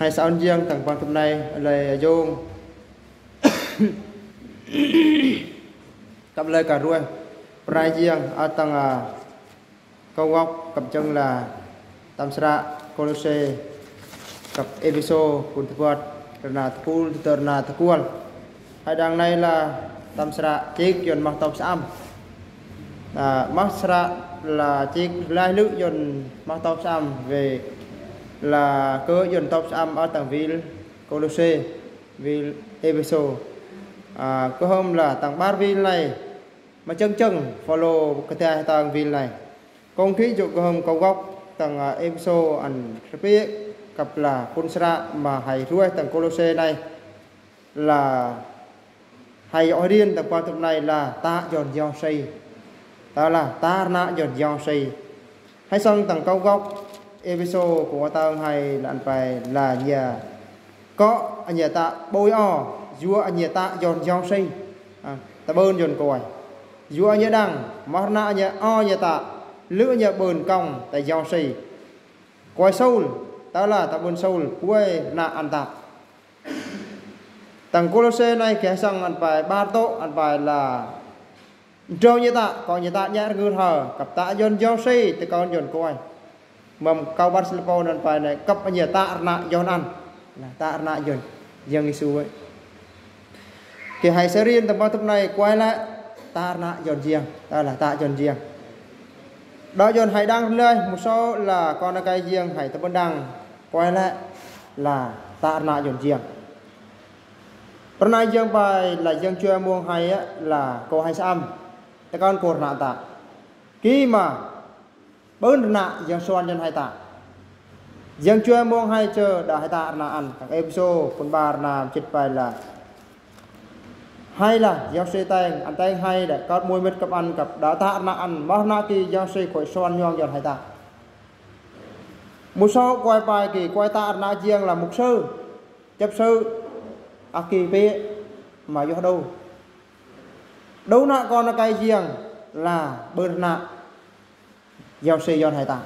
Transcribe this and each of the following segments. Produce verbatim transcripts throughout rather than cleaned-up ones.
Hai sa on jiăng tang păng tŭp nai lơi jông. Kăp lơi kơ ruai. Prai jiăng a tang a kâu gŏk kăp jơ̆ng la tơm sră Kôlôse kăp Êphêsô pun tơpăt rơna tơpul tơ rơna tơkual. Hai đăng nai la tơm sră chik yon mah tŏp sơăm. A, mah sră la chik lai lư yon mah tŏp sơăm wê la kơ yon tŏp sơăm a tang wil Kôlôse, wil Êphêsô. A, kơhôm la tang ƀar wil nai mă jơ̆ng jơ̆ng Pôlô kơdih tang wil nai. Kông kĭ jŏk kơhôm kâu gŏk tang, a, Êphêsô ăn rơpê kăp la pun sră mă hai ruai tang Kôlôse nai. La hai yŏ rin tang păng tŭp nai la tă yon yŏng si. Tơ la tă rơnă yon yŏng si. Hai sŏng tang kâu gŏk Êphêsô kơ tang hai la ăn pai la nhe. Kơ ăn nhe tă ƀôi o, yua ăn nhe tă yon yŏng si. A, tă ƀơn yon kuai. Yua ăn nhe đăng, mah rơnă ăn nhe o nhe tă, lư ăn nhe ƀơn kông tơ yŏng si. Kuai Sôl, tơ la tă ƀơn Sôl, kuai rơnă ăn tă. Tang Kôlôse nai kơ hai sŏng ăn pai ƀar tŏ, ăn pai la Drâu nhe tă, kơ nhe tă nhe rơngư hơ, kăp tă yon yŏng si, tơ kơ yon kuai. Mơm kâu ƀar sĭ lơpô ăn pai nai, kăp nhe tă rơnă yon ăn. La tă rơnă yon, Yang Yêsu ơi. Kơ hai sa rin tang păng tŭp nai kuai la tă rơnă yon jiăng, tơ la tă yon jiăng. Đŏ yon hai đăng lơi, mŭ sô la kơ nă kai jiăng hai tơ ƀơn đăng, kuai la, la tă rơnă yon jiăng. Pran nai jiăng pai la jiăng jua mông hai a la kơ hai sơăm. Tơ kăn kơ rơnă tă. Kĭ mă ƀơn rơnă jiăng suan yon hai tă. Jiăng jua mông hai jơ đa hai tă rơnă ăn. Tang Êphêsô pun ƀar rơnă jĭt pai la. Hai la, yŏng si teng, ăn teng hai la, kăt mui mĭt kăp ăn kăp, đa tă rơnă ăn, mah rơnă kĭ yŏng si khuai suan yŏng yon hai tă. Mŭ sô kuai pai kĭ, kuai tă rơnă jiăng la mục sư. Chấp sự, a kĭ pê, mă yua đô. Đô nă kơ nă kai jiăng, la ƀơn rơnă. Yŏng si yon hai tă.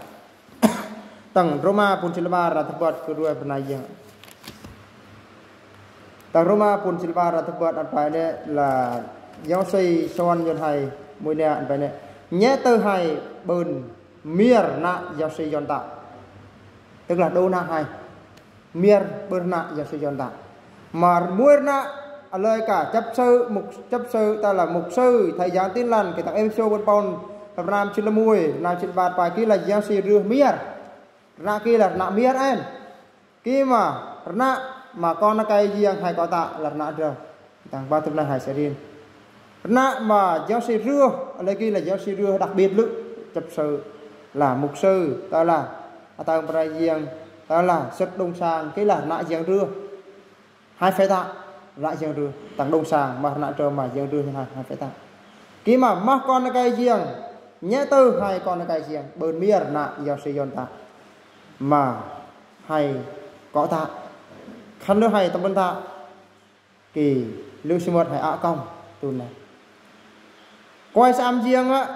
Tang Rôma pun sĭ lơ ƀar rơnă tơpăt kơ ruai pran nai jiăng. Tang Rôma pun sĭ lơ ƀar rơnă tơpăt ăn pai nê la yŏng si suan yon hai mui nê ăn pai nê. Nhe tơ hai ƀơn mier nă yŏng si yon tă. Tức là đô nă hai. Mier ƀơn rơnă yŏng si yon tă. Mă mui rơnă a lơi kơ chấp sự, mục, chấp sự tơ la mục sư, thầy giảng Tin Lành, kơ tang Êphêsô pun pôn, pran nai sĭ lơ mui, pran nai sĭ lơ ƀar pai kĭ la yŏng si rưh mier. Rơnă kĭ la rơnă mier ăn. Kĭ mă, rơnă mă kơ nă kai jiăng hai kơ tă la rơnă drâu. Tang păng tŭp nai hai sa rin. Rơnă mă yŏng si rưh, a lơi kĭ la yŏng si rưh đặc biệt lư, chấp sự, la mục sư, tơ la, a tang pran nai jiăng, tơ la, sĭt đung sang, kĭ la rơnă jiăng rưh. Hai phê tă, rơnă jiăng rưh, tang đung sang, mă rơnă drâu mă jiăng rưh hai, hai phê tă. Kĭ mă, mă kơ nă kai jiăng, nhe tơ hai kơ nă kai jiăng, ƀơn mier rơnă yŏng si yon tă. Mă hai kơ tă. Khăn lư hai tơ ƀơn tă. Kĭ lư si mơt hai a kông tŭ nai. Kuai sơăm jiăng a,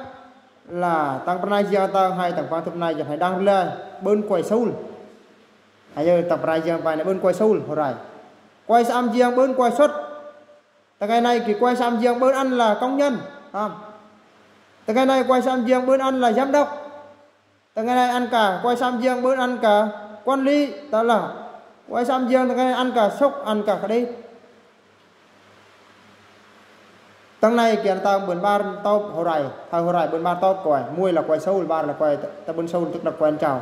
la tang pran nai jiăng tang hai tang păng tŭp nai jiăng hai đăng rơlai, ƀơn kuai Sôl. Hai yơ tang pran nai jiăng pai nê ƀơn kuai Sôl, hơrai. Kuai sơăm jiăng ƀơn kuai sŭt. Tang kai nai kĭ kuai sơăm jiăng ƀơn ăn la công nhân. Hăm. Tang kai nai kuai sơăm jiăng ƀơn ăn la giám đốc. Tang kai nai ăn kơ, kuai sơăm jiăng ƀơn ăn kơ quản lý, tơ la. Kuai sơăm jiăng tang kai nai ăn kơ sŭk, ăn kơ kơđi. Tang nai kiăng tang ƀơn ƀar tŏp hơrai, thoi hơrai ƀơn ƀar tŏp kuai, mui la kuai Sôl, ƀar la kuai tơ, tơ ƀơn Sôl tức là kuai chao.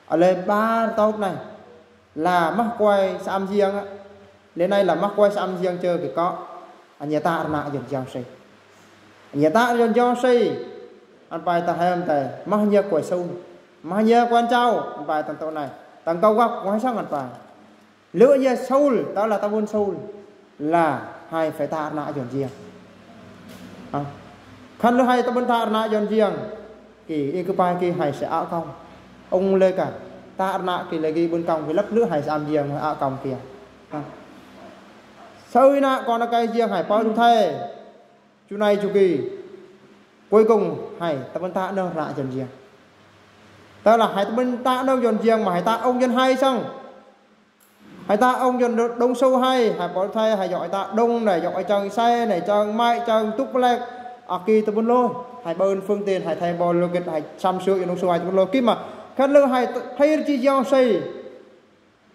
A lơi ƀar tŏp nai. La mă kuai sơăm jiăng a. Lĕ nai la mă kuai sơăm jiăng jơ kĭ kơ. Ăn nhe tă rơnă yon yŏng si. Ăn nhe tă yon yŏng si. Ăn pai tơ hai ăm tơ. Mă nhe kuai Sôl. Mă nhe kuai chao. Ăn pai tang tŭ nai. Tang kâu gŏk kuai sŏng ăn pai. Lư nhe Sôl, tơ la tơ ƀơn Sôl. La hai phê tă rơnă yon jiăng. A. Khăn lư hai tơ ƀơn tă rơnă yon jiăng. Kĭ, ing kơ pai kĭ hai sa a kông. Ung lơi kơ. Tă rơnă kĭ lơi kĭ ƀơn kông kĭ lăp lư hai sơăm jiăng a kông kĭ. A. Sơ ri nă kơ nă kai jiăng hai pơ tŭ thê. Chu nai chu kĭ. Cuối cùng hai tơ ƀơn tă nơh rơnă yon jiăng. Tơ la hai tơ ƀơn tă nơh yon jiăng mă hai tă ung yon hai sŏng. Hai tă ông dân đông sâu hai, hai bol thây, hai yŏk hai tă đông nây, yŏk hai chang sai nây, chang mai, chang tŭk plek, aki tơbŭn lô, hai bơ̆n phương tiện, hai thây bol lô gĭt, hai sam sơ, dân đông sâu hai tơbŭn lô, ký mă, khân lư hai thây chi yŏng si.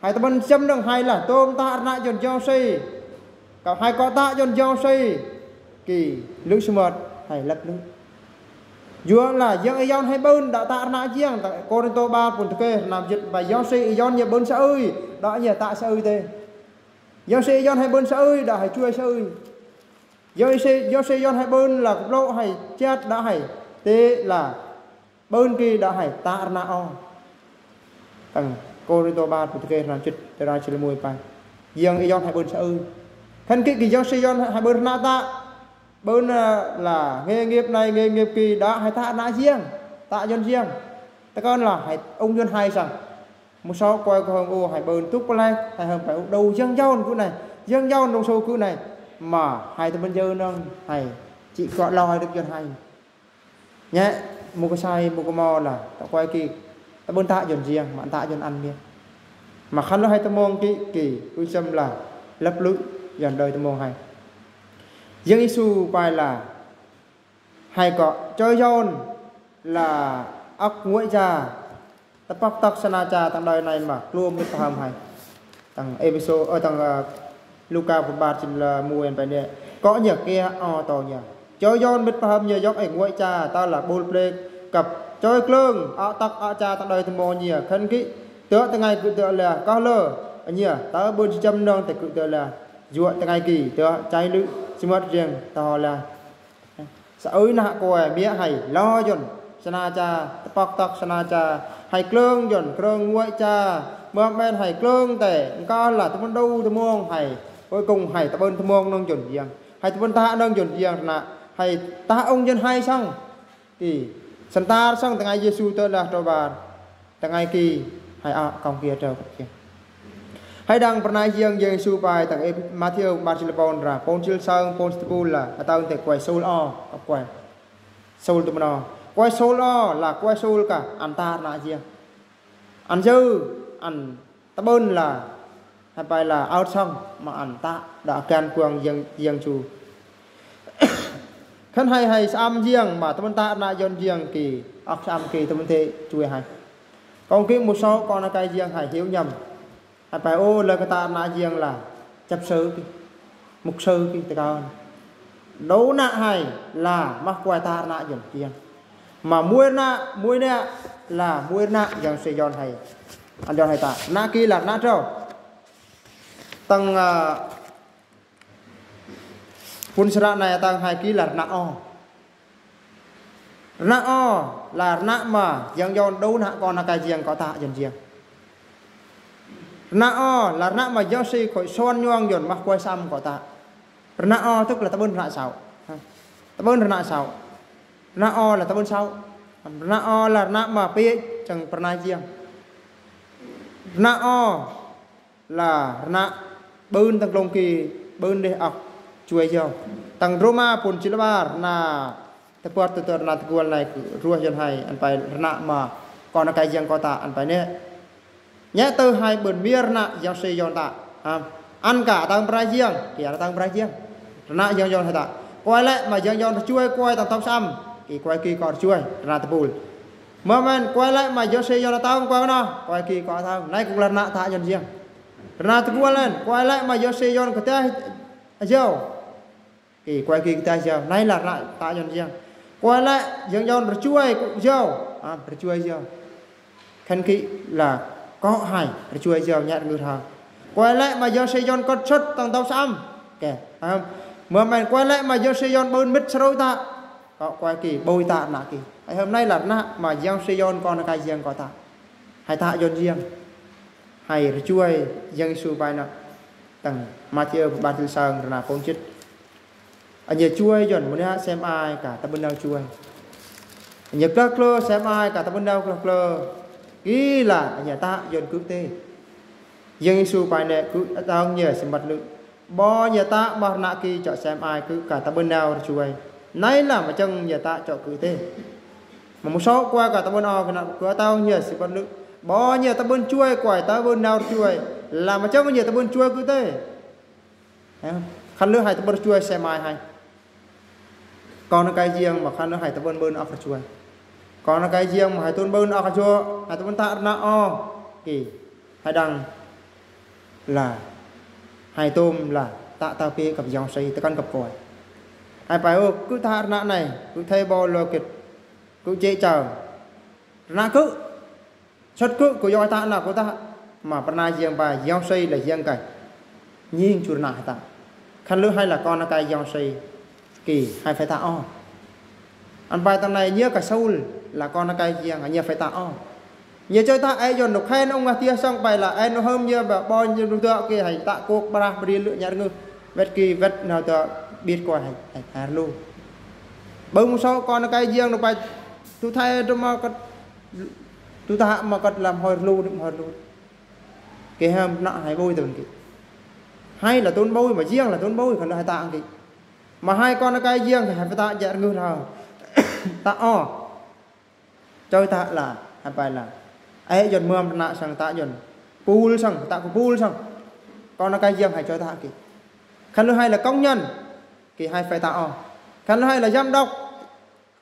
Hai tơbŭn chăm nâng hai lah, tôm tă rơnă dân yŏng si. Kơ hai kŏ tă dân yŏng si. Ký, lư sơmơt, hai lăp lư. Yua lah, yŏng i yŏn hai bơ̆n đă tă rơnă jiăng, tă Kôrintô ƀa pun tơkê, rơnam jĭt ƀa yŏng si i yŏn nhe bơ̆n sa ơi, đă nhe tă sa ơi tê. Yŏng si i yŏn hai bơ̆n sa ơi, đă hai chuai sa ơi. Yŏng si, yŏng si i yŏn hai bơ̆n lah kơplô̆ hai chat đă hai. Tê lah, bơ̆n ký đă hai tă rơnă o. Tang Kôrintô ƀa pun tơkê rơnam jĭt, tơra chil mui pai. Yŏng i yŏn hai bơ̆n sa ơi. Khân ký ký yŏng si yŏn hai bơ̆n rơnă tă. Bơ̆n, ơ, lah nghề nghiệp nây, nghề nghiệp ký đă hai tă rơnă jiăng. Tă dân jiăng. Tơkơn lah hai ông dân hai săng. Mâu sŏ kuai kơ hơng ô hai bơ̆n tŭk plek, hai hơng pai u đô yŏng yŏn kơ nây. Yŏng yŏn đông sâu kơ nây. Mă hai tơbŭn jơ nâng hai. Chỉ kŏ lo hai đức dân hai. Nhé, mâu kơ sai, mâu kơ mâu lah, tă kuai ký, tơbŭn tă dân jiăng, mă tă dân ăn miêng. Mă khân lư hai tơmông ký, ký, ư chăm lah, lăp lư, dân đơi tơmông hai. Yŏng Yêsu pai lah, hai kŏ, choi yŏn, lah, ăk nguai cha, tơpăk tŏk sa na cha tang đơi nai mă, kluôm mĭt pơhăm hai. Tang Êphêsô, ơ, tang, ơ, Luka pơbar chil, ơ, mui ăn pai nê. Kŏ nhe kê o tô nhe. Choi yŏn mĭt pơhăm nhe yŏk ê nguai cha, tơ lah bul plek, kăp choi klơng, ăk tŏk ăk cha tang đơi tơmông nhe. Khân ký, tơ̆ tơngai kư̆ tơ̆ lah, kơ lơ, nhe, tơ bơ̆n si chăm nâng tơ kư̆ tơ̆ lah. Yua tơngai ký, tơ̆ chai lư, sơmơt riăng, tơ lah. Sa ơi nă kuai miă hai, lo dân, sa na cha, tơpăk tŏk sa na cha, hai klơng dân, klơng nguai cha, mơm men hai klơng tê, ngkơ lah tơbŭn đô tơmông hai, ơi kông hai, tơbŭn tơmông nâng dân jiăng, hai tơbŭn tă nâng dân jiăng rơnă, hai tă ông dân hai săng, ký, săn tar săng tơngai Yêsu tơ̆ lah trô bar. Tơngai ký, hai ăk kông ký trô kăp kiăng. Hai dăng pơrnai jiăng Yêsu pai tang ê Mathiơ ƀar chil pôn ra, pôn chil sơng, pôn chil tơpul lah, atâo tê kuai Sôl o, kăp kuai. Sôl tơmơ̆n o. Kuai Sôl o, lah kuai Sôl kah, ăn tă rơnă jiăng. Ăn jơ, ăn tơbŭn lah, hai pai lah, ăt sŏng, mă ăn tă, đă găn kuang jiăng, jiăng chu. Khân hai hai sơăm jiăng, mă tơbŭn tă rơnă dân jiăng ký, ăk sơăm ký, tơbŭn tê, chuai hai. Kông ký mâu sŏ, kon a kai jiăng hai hiếu nhầm. Hai pai ô, lơ kơ tă rơnă jiăng lah, chấp sự ký, mục sư ký, tơ kơn. Đô nă hai, lah, mă kuai tă rơnă dân jiăng. Mă muai rơnă, muai nă, lah, muai rơnă, yŏng si yŏn hai. Ăn yŏn hai tă, rơnă ký lah, rơnă trô. Tang, ơ, Pun sơră nai tang hai ký lah rơnă o. Rơnă o, lah rơnă mă, yŏng yŏn đô nă kon a kai jiăng kŏ tă dân jiăng. Rơnă o, lah rơnă mă yŏng si khôi son nhuang dân mă kuai săm kŏ tă. Rơnă o, tŭk lah tơbŭn rơnă sâu. Tơbŭn rơnă sâu. Rơnă o, lah tơbŭn sâu. Rơnă o, lah rơnă mă pê, chăng pơrnai jiăng. Rơnă o, lah rơnă ƀưn tang klông ký ƀưn dêh ăk chuai yâu. Tang Rôma pun chil ƀar rơnă tơpăt tơtơ rơnă tơgual nai kơ ruah dân hai ăn pai rơnă mă kon a kai jiăng kŏ tă ăn pai nê. Nhé tơ hai ƀưn miă rơnă yŏng si yŏn tă. Ha. Ăn kah tang pơrnai jiăng, ký ăn tang pơrnai jiăng. Rơnă yŏng yŏn hai tă. Kuai lĕ mă yŏng yŏn rơchuai kuai tang tŏk săm. Ký kuai ký kŏ rơchuai, rơnă tơpul. Mơm men kuai lĕ mă yŏng si yŏn tang kuai nă, kuai ký kŏ tang. Nai kŭk lah rơnă tă yŏn jiăng. Rơnă tơgual len, kuai lĕ mă yŏng si yŏn kơtah yâu. Ký kuai ký kơtah yâu, nai lah rơnă tă yŏn jiăng. Kuai lĕ yŏng yŏn rơchuai kŭk yâu, a, rơchuai yâu. Khân ký lah kŏ hai, rơchuai yâu nhăt ngư ha. Kuai lĕ mă yŏng si yŏn kŏt sŏt tang tŏk săm. Kê, pơhăm. Mơm men kuai lĕ mă yŏng si yŏn ƀưn mĭt sơrô tă. Kŏ kuai ký, ƀôi tă rơnă ký. Hai hôm nai lah rơnă mă yŏng si yŏn kon a kai jiăng kŏ tă. Hai tă yŏn jiăng. Hai rơchuai yŏng Yêsu pai nă. Tang Mathiơ ƀar chil sơng rơnă pôn chit. Anh yê chuai yŏn mơnă sem ai kah tơbŭn nao chuai. Anh yê klă klă sem ai kah tơbŭn nao klă klă. Ký lah anh yê tă yŏn kư̆ tê. Yêsu pai nê kư̆ tơng nhê sơmăt lư. Bơ nhê tă mă rơnă ký chŏ sem ai kư̆ kah tơbŭn nao rơchuai. Nai lah mă chăng nhê tă chŏ kư̆ tê. Mă mâu sŏ kuai kah tơbŭn o kơ nă kư̆ tơng nhê sơmăt lư. Bơ nhê tơbŭn chuai kuai tơbŭn nao rơchuai. Lah mă chang nhi tơbơn chuai kơ tơi. Khăn lư hai tơbơn chuai sơmai hai. Kon nơkai jiăng mă khăn lư hai tơbơn bơn ăk chuai. Kon nơkai jiăng mă hai tơbơn bơn ăk chuai, hai tơbơn tă rơnă o. Kĭ. Hai dăng. Lah. Hai tơm lah. Tă tao kĭ kăp yong si tơkăn kăp koi. Hai pai ơ, kơ tă rơnă nai, kơ thê bo lơ kĭt. Kơ chê chao. Rơnă kơ. Sŏt kơ, kơ yong tă nă kơ tă. Mă pơna jiăng pai yong si lah jiăng kai. Nhing chur nă tă. Khăn lư hai lah kon nơkai yong si. Kĭ, hai phải tă o. Ăn pai tơm nai nhia ka Saul lah kon nơkai jiăng, nhia phải tă o. Nhia choi tă ai yon nô khen ong ngă tia song pai lah ai nô hơm nhia ba bo nhia nô tă kĭ hai tă kôk brah bri lư nhar ngư. Wet kĭ wet nao tă bit koi hai, hai, hai lu. Bơ mu so kon nơkai jiăng nô pai tu thai dơ mă kăt, tu tă mă kăt lam hoi lu, dim hoi lu. Kĭ hăm nă hai bôi tơm kĭ. Hai lah tơbơn bôi, mă jiăng lah tơbơn bôi, khăn lư hai tă kĭ. Mă hai kon nơkai jiăng, hai phải tă jăr ngư rao. Tă o. Choi tă lah, hai pai lah. Ai yon mơm rơnă sang tă yon. Pul sang, tă kơ pul sang. Kon nơkai jiăng hai choi tă kĭ. Khăn lư hai lah công nhân. Kĭ hai phải tă o. Khăn lư hai lah giám đốc.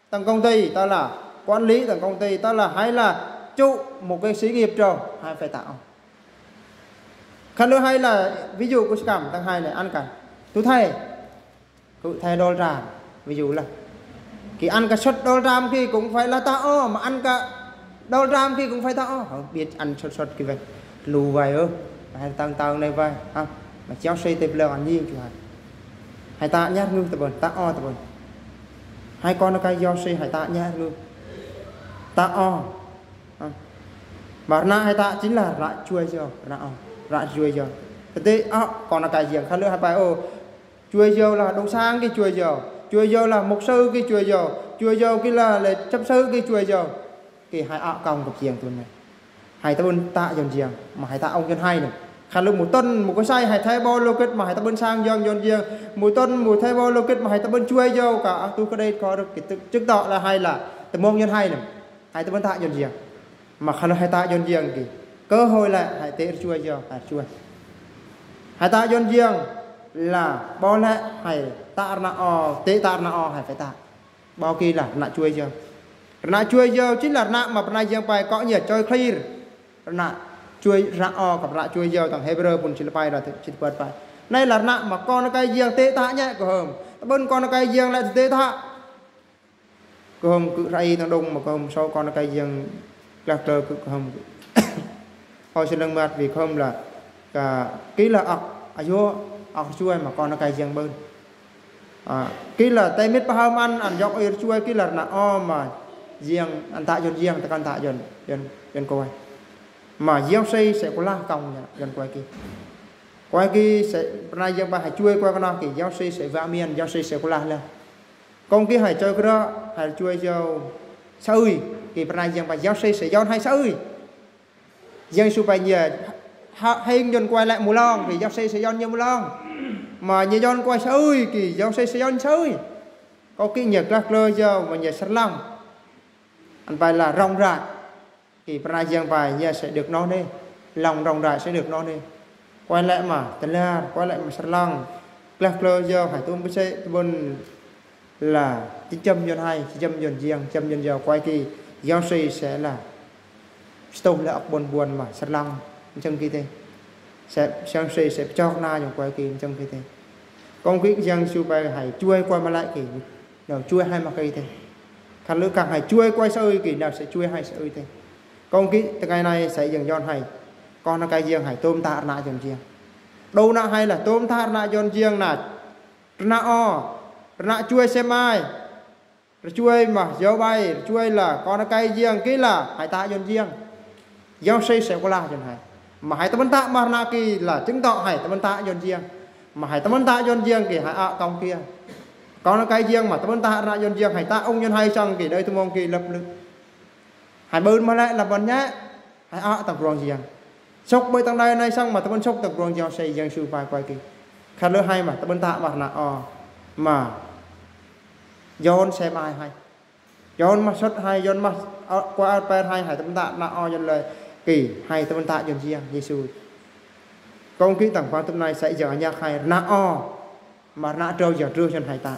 Tang công ty, ta là quản lý tang công ty, ta là hay là chủ một cái xí nghiệp rồi, hai phải tă o. Khăn lư hai là ví dụ kơ sơkăm, tang hai là ăn kai. Tu thê. Kơ thê đôl tram, ví dụ là. Kĭ ăn ka sŏt đôl tram kĭ cũng phải là tă o, mă ăn ka đôl tram kĭ cũng phải tă o. Hơ, bit ăn sŏt sŏt kĭ wai. Lu wai ơ. Hai tang tang nai wai. Ha, mă yong si tê plơ ăn nhing chu hai. Hai tă nhar ngư tơbơn, tă o tơbơn. Hai kon nơkai yong si hai tă nhar ngư. Tă o. Ha. Mă rơnă hai tă chính là rơnă chuai yao, rơnă o. Rơnă chuai yao. Tơdơi o, kon nơkai jiăng khăn lư hai pai ơ. Chuai yao lah đô sang kĭ chuai yao. Chuai yao lah mục sư kĭ chuai yao. Chuai yao kĭ lah lĕ chấp sự kĭ chuai yao. Kĭ hai ăk kông kăp jiăng tơbơn nai. Hai tơbơn tă yon jiăng, mă hai tă ong yon hai nơm. Khăn lư mu tơn, mu kơ sai, hai thê bo lơ kĭt, mă hai tơbơn sang yong yon jiăng. Mu tơn, mu thê bo lơ kĭt, mă hai tơbơn chuai yao, ka ăk tu kơ đei kơ rơ̆k kĭ tơ, chứng tỏ là hai là tơmong yon hai nơm. Hai tơbơn tă yon jiăng. Mă khăn lư hai tă yon jiăng kĭ. Cơ hội lĕ, hai tê chuai yao, hai chuai. Hai tă yon jiăng, là bo lĕ, hai tă rơnă o, tê tă rơnă o, hai phải tă. Bo kĭ lah rơnă chuai yao. Rơnă chuai yao chính là rơnă mă pơna jiăng pai kơ nhia choi clear. Rơnă chuai rơnă o kăp rơnă chuai yao tang Hêbrơ pun chil pai ră chit pơt pai. Nai lah rơnă mă kon nơkai jiăng tê tă nhia kơ hơm. Tơbơn kon nơkai jiăng lĕ tê tă. Kơ hơm kơ rai tang đong mă kơ hơm so kon nơkai jiăng klă klơ kơ hơm. Hoi sơnăng măt vì kơ hơm lah. Ka kĭ lah ăk, ayo, ăk chuai mă kon nơkai jiăng bơn. A, kĭ lah tê mĭt pơhơm ăn, ăn yong ơi chuai kĭ lah rơnă o mă jiăng, ăn tă yon jiăng, tơkăn tă yon, yon, yon koi. Mă yong si sĕ kơlah kông nhia, yon koi kĭ. Koi kĭ sĕ, pơna jiăng pai hai chuai koi kơnong kĭ, yong si sĕ wă mian, yong si sĕ kơlah lah. Kông kĭ hai choi kră, hai chuai yao, sơi, kĭ pơna jiăng pai yong si sĕ yon hai sơi. Yong su pai nhia, ha, hêng yon koi lĕ mu long, kĭ yong si sĕ yon nhia mu long. Mă nhia yon koi sơi, kĭ yong si sĕ yon sơi. Kông kĭ nhia klă klơ yao, mă nhia sơlăng. Ăn pai lah rong ră. Kĭ pơna jiăng pai nhia sĕ được noh nê. Lòng rong ră sĕ được noh nê. Koi lĕ mă tơlar, koi lĕ mă sơlăng. Klă klơ yao hai tơm bơsĕ tơbơn lah, chi chăm yon hai, chi chăm yon jiăng, chăm yon yao koi kĭ, yong si sĕ lah. Sơtơh lah ăk bon buôn mă, sơlăng, mơchăng kĭ tê. Sĕ, yong si sĕ pơchok na yong koi kĭ, mơchăng kĭ tê. Kông kĭ yong su pai hai, chuai koi mă lĕ kĭ, nao chuai hai mă kĭ tê. Khăn lư kăng hai chuai koi sơi kĭ, nao sĕ chuai hai sơi tê. Kông kĭ tơkai nai sĕ yong yon hai. Kon nơkai jiăng hai, tơm tă rơnă yon jiăng. Đô nă hai lah, tơm tă rơnă yon jiăng nă. Rơnă o, rơnă chuai sơmai. Rơchuai mă, yao bai, rơchuai lah, kon nơkai jiăng kĭ lah, hai tă yon jiăng. Yong si sĕ kơlah yon hai. Mă hai tơbơn tă mă rơnă kĭ lah, chứng tỏ hai tơbơn tă yon jiăng. Mă hai tơbơn tă yon jiăng kĭ, hai ăk kông kiơ. Kon nơkai jiăng mă tơbơn tă rơnă yon jiăng, hai tă ung yon hai săng kĭ, đơi tơmong kĭ lăp lư. Hai bơn mă lĕ lah bơn nhia. Hai ăk tang prong jiăng. Sŏk ƀơi tang đai nai săng mă tơbơn sŏk tang prong jiăng sĕ yong su pai koi kĭ. Khăn lư hai mă tơbơn tă mă rơnă o. Mă. Yon sơmai hai. Yon mă sŏt hai, yon mă, ơ, koi ăt pai hai, hai tơbơn tă rơnă o yon lơi. Kĭ, hai tơbơn tă yon jiăng, Yêsu. Kông ki tang păng tŭm nai sa yang anyak hai rnăk o. Mă rnăk dâu yang drưh yang hai ta.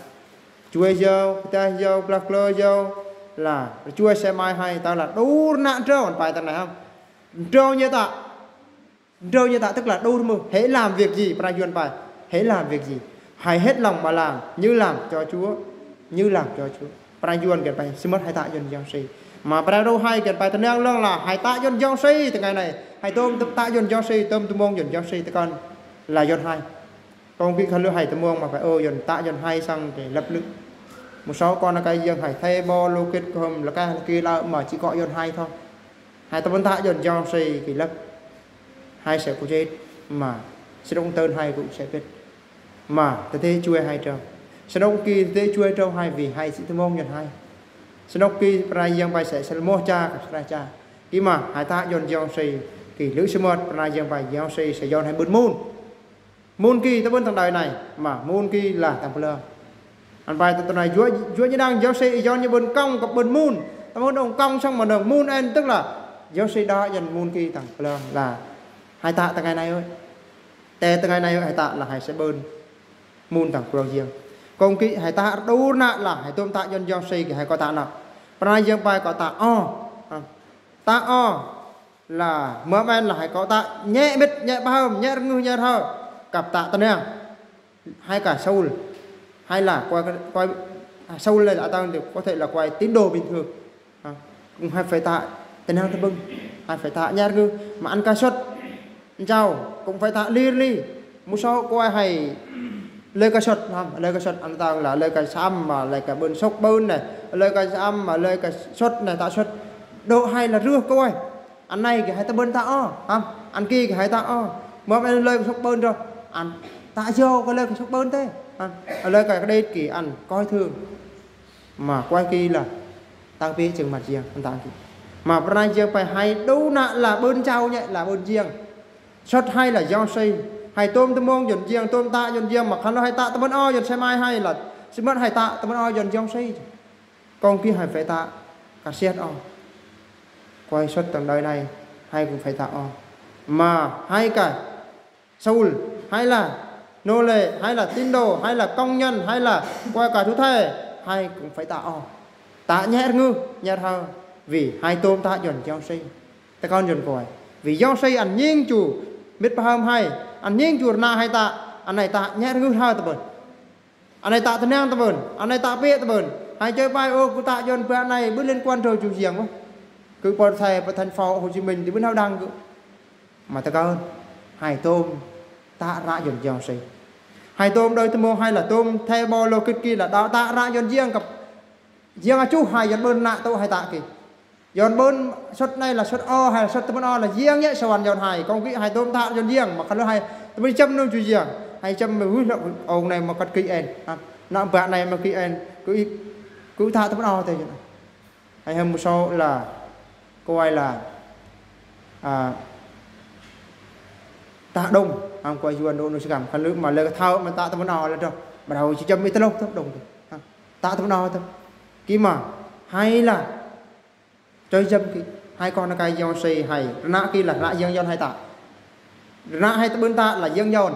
Chuê yâu, pơdah yâu, glăk glơ yâu. Lah, chuê sa mai hai ta lah đu rnăk dâu ăn pai tang nai hăm. Dâu ñu ta. Dâu ñu ta tức là đu mơ. Hãy làm việc gì, pran yuan pai. Hãy làm việc gì. Hãy hết lòng mà làm, như làm cho Chúa, như làm cho Chúa. Pran yuan găn pai, sư mơ̆t hai ta yuan jong si. Mă pran dâu hai găn pai, tơnăng lăng lah, hai ta yuan jong si, tơ ngai nai. Hai tôm ta yuan jong si, tôm tơmông yuan jong si, tơ kon lah yuan hai. Kông ki khăn lư hai tơmông mă pai, ơ, yuan ta yuan hai sang kơ lăp lư. Mơ̆ sâu kon na kai yang hai, thê bô lô kit kơm, lơ kai lơ ki lơ mă chi kơ yuan hai thôi. Hai tơmông ta yuan jong si kơ lăp. Hai sẽ kơ chết, mă, sư đông tơn hai kơ sẽ pit. Mă, tơ thê chuê hai trâu. Sư đông ki tơ thê chuê trâu hai vì hai sư tơmông yuan hai. Sư đông ki pran yang pai sẽ, sẽ mô cha, kơ sra cha. Ki mă, hai ta yuan jong si, kơ lư sư mơ̆t pran yang pai jong si, sẽ yuan hai bưn mun. Mun ki, tơ bưn tang đơi nai, mă, mun ki lah tang pơlơ. Ăn pai tơ tơ nai, yua, yua ñu đang jong si, yuan ñu bưn kông kơ bưn mun. Tơmông đông kông sang mă nơng mun en tức là, jong si đa yuan mun ki tang pơlơ lah. Hai ta tơ ngai nai ơi. Tơ tơ ngai nai ơi, hai ta lah hai sẽ bưn. Mun tang pơlơ yang. Kông ki hai ta đu rnăk lah, hai tôm ta yuan jong si kơ hai kơ ta năk. Pran yang pai kơ ta o. Ha. Ta o. Lah, mơm en lah hai kơ ta nhĕ mĭt, nhĕ pơhơm, nhĕ rơngưh, nhĕ rơhơ. Kăp ta tơnăng. Hai kơ Saul. Hai là coi, coi, à, Saul là ta có thể là coi tín đồ bình thường. Ha, cũng hai phải ta tơnăng tơ bưng. Hai phải ta nhar ngư. Mă ăn kơ sut. Chau, cũng phải ta lir li. Mơ̆ sâu kơ hai lơi kơ sut, ha, lơi kơ sut ăn tang là lơi kơ sam mă lơi kơ bưn suk bưn nai. Lơi kơ sam mă lơi kơ sut nai ta sut. Đô hai là rưh kơ hai. Ăn nai kơ hai ta bưn ta o, ha. Ăn ki kơ hai ta o. Mơm en lơi kơ suk bưn rô. Ăn ta yô kơ lơi kơ suk bưn tê. Ha. Lơi kơ kơđêt ki ăn coi thường. Mă kuai ki lah tang pê jêng măt jiăng, ăn tang ki. Mă pran jiăng pai hai đu nă lah bưn chau nhĕ lah bưn jiăng. Sut hai lah jong si. Hai tôm tơmông yuan jiăng, tôm ta yuan jiăng, mă khăn lư hai ta tơmơ̆n o yuan sai mai hai lah. Sư mơ̆t hai ta tơmơ̆n o yuan jong si. Kông ki hai phải ta kơ siat o. Kuai sut tang đơi nai, hai cũng phải ta o. Mă hai kơ Saul, hai là nô lệ, hai là tín đồ, hai là công nhân, hai là coi cả thú thể, hai cũng phải ta o. Ta nhar ngư, nhar hơ, vì hai tôm ta yuan jong si. Ta kon yuan kuai. Vì jong si ăn nhing chu, mĭt pơhơm hai, ăn nhing chu rnăk hai ta, ăn nai ta nhar ngư hơ ta bưn. Ăn nai ta tơnăng ta bưn, ăn nai ta pê ta bưn. Hai chơi pai ô, kơ ta yuan pai ăn nai, bưn liên quan trâu chu jiăng mơ̆. Kơ pơ thai, pơ thành phố Hồ Chí Minh, ti bưn hao đăng kơ. Mă ta kon, hai tôm, ta rnăk yuan jong si. Hai tôm đơi tơmông hai lah tôm, thê bô lô kit ki lah đa ta rnăk yuan jiăng kăp. Jiăng a chu hai yuan bưn nă tơ hai ta ki. Yuan bưn sut nai lah sut o, hai sut tơmơ̆n o lah jiăng nhĕ sa wan yuan hai. Kông ki hai tôm ta yuan jiăng, mă khăn lư hai tơmơ̆n chăm nung chu jiăng. Hai chăm mă hưi lăk ong nai mă kăt ki en. Ha, nă bă nai mă ki en. Kơ i, kơ ta tơmơ̆n o tê. Hai hăm mơ̆ sâu lah, kơ ai lah, à, ta đông, hăm kơ ai yuan đông nô sư găm. Khăn lư mă lơi kơ thao mă ta tơmơ̆n o lah đông. Mă đao chi chăm mi tơ lông tơm đông tê. Ha, ta tơmơ̆n o tơm. Ki mă, hai lah. Choi jăm ki, hai kon na kai yong si hai, rnăk ki lah rnăk yang yon hai ta. Rnăk hai ta bưn ta lah yang yon.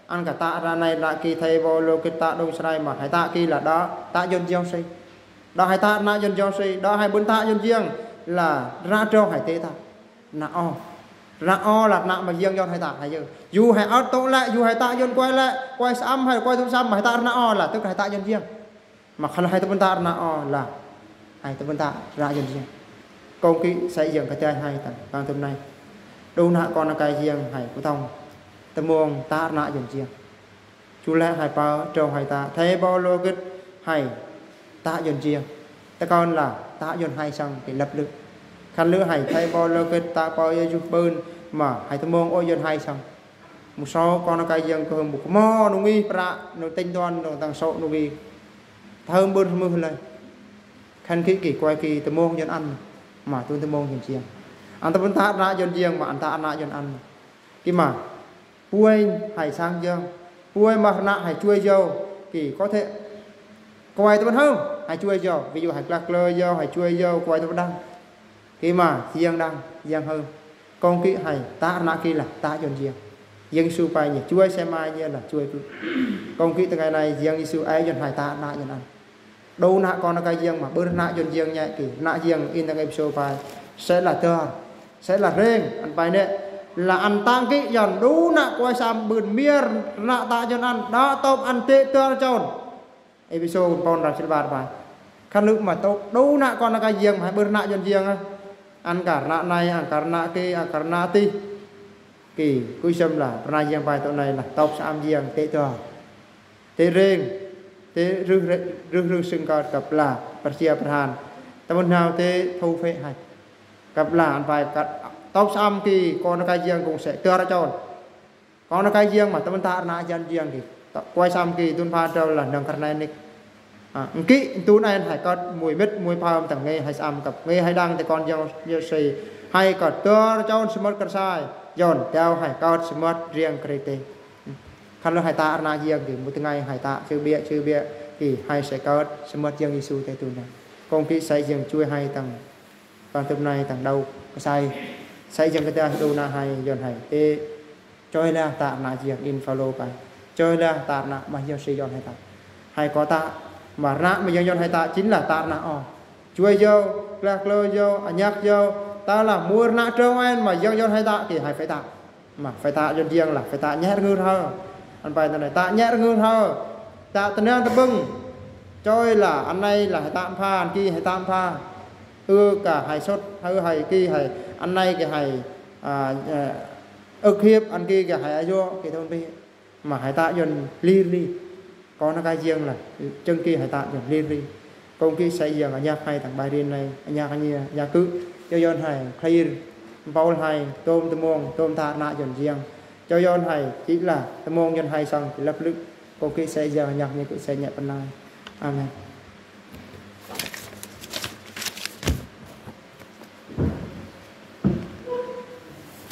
Ăn kơ ta rnăk nai rnăk ki thê bô lô kit ta đông srai mă, hai ta ki lah đa, ta yon yong si. Đa hai ta rnăk yon yong si, đa hai bưn ta yon yang, lah rnăk trong hai tê ta. Rnăk o. Rnăk o lah rnăk mă yang yon hai ta, hai yơ. Yu hai ăt tông lĕ, yu hai ta yon kuai lĕ, kuai sam hai, kuai tông sam mă, hai ta rnăk o lah, tức hai ta yon yang. Mă khăn lư hai ta bưn ta rnăk o lah. Hai ta bưn ta rnăk yon yang. Kông ki sa yang kơ chai hai ta, păng tơm nai. Đu nă kon na kai yang hai, kơ tông. Tơmông ta rnăk yon yang. Chu lĕ hai pơ, trong hai ta, thê bô lô kit hai, ta yon yang. Ta kon lah, ta yon hai sang, kơ lăp lư. Khăn lư hai, thê bô lô kit ta pơ yơ juh bưn, mă, hai tơmông ô yon hai sang. Mơ̆ sâu kon na kai yang kơ hơm mơ̆ kơ mơ̆ nung i prăk, nung tênh tuan, nung tăng sâu nung i. Thơm bưn hmưh lơi. Khăn ki ki kuai ki tơmông yon ăn. Mă tŭn tơmông yon yang. Ăn ta bưn ta rnăk yon yang, mă ăn ta rnăk yon ăn. Ki mă. Puai hai sang yang. Puai mă rnăk hai chuê yâu. Ki có thể. Kuai ta bưn hơm. Hai chuê yâu. Ví dụ hai glăk glơ yâu, hai chuê yâu, kuai ta bưn đăng. Ki mă, yang đăng, yang hơm. Kông ki hai, ta rnăk ki lah, ta yon yang. Yang Yêsu pai nhi, chuai se mai nhi lah, chuai pư. Kông kĭ tơ ngai nai, Yang Yêsu ai yơn hai ta rnă yơn ăn. Đô rnă kon aka Yang mă, bơ rnă yơn Yang nhi kĭ, rnă Yang in tơ ngai Êphêsô pai. Sẽ là tơr, sẽ là rêng, ăn pai nê. Là ăn tang kĭ yơn đô rnă kuai sam bưn mier rnă ta yơn ăn, đă tŏp ăn tê tơr chôn. Êphêsô pôn răm sil bar pai. Khăn lư mă tŏp đô rnă kon aka Yang mă, bơ rnă yơn Yang a. Ăn kar rnă nai, ăn kar rnă kĭ, ăn kar rnă tih. Kĭ, kui sơm lah, bơ rnă Yang pai tŏ nai lah, tŏp sam Yang, tê tơr. Tê rêng, tê rưh rưh, rưh rưh sưng kơt kăp lah, pơsia pơrhan. Tơ mơ̆n nao tê thu phê hai. Kăp lah, ăn pai kăt, tŏp sam kĭ, kon aka Yang kông sẽ tơr chôn. Kon aka Yang mă, tơ mơ̆n ta rnă yơn Yang kĭ. Tŏ, kuai sam kĭ, dun pha dâu lah, nâng kar nai nik. A, kĭ, dun ăn hai kơt, mui mĭt, mui pham, tang nge hai sam kăp, nge hai đang, tê kon Yang Yêsu. Hai kơt, tơr chôn sơmơ̆t kơt sai. Yơn, teo hai kơt, sơmơ̆t, riêng Krist tê. Khăn lư hai ta rnă Yang kĭ, mŭt tơ ngai hai ta, chư biă, chư biă, kĭ, hai sẽ kơt, sơmơ̆t Yang Yêsu tê dun nai. Kông kĭ sẽ Yang chuai hai tang. Kon tŭp nai tang đao kơsai. Sai Yang kơt đô rnă hai yơn hai. Tê, chuai lah ta rnă Yang in Phao-lô pai. Chuai lah ta rnă mă Yang Yêsu yơn hai ta. Hai kơ ta, mă rnă mă Yang yơn hai ta chính là ta rnă ôh. Chuai yơn, lah klơ yơn, anhăk yơn, ta lah mui rnă trong ăn mă Yang yơn hai ta kĭ hai phải ta. Mă, phải ta yơn Yang lah, phải ta nhă rơngư hơ. Ăn pai tơ nai, ta nhă rơngư hơ. Ta tơnang tơbơ̆ng. Chuai lah, ăn nai lah, hai ta pha, ăn kĭ, hai ta pha. Ư kơ hai sôt, hai, hai kĭ, hai, ăn nai kĭ hai, a, a, ưk hiêp, ăn kĭ kĭ hai ayo, kĭ thôn bi. Mă hai ta yơn lir lir. Kon aka Yang lah, chơng kĭ hai ta yơn lir lir. Kông kĭ sẽ Yang anhăk hai tang bai rin nai, anhăk nhi, anhăk kư, chuai yơn hai, khlir, mpôl hai, tôm tơmông, tôm ta rnă yơn Yang. Chuai yơn hai, kĭ lah, tơmông yơn hai song, kĭ lăp lư, kông kĭ sẽ Yang anhăk nhi kư sẽ nhă pơnai. Amen.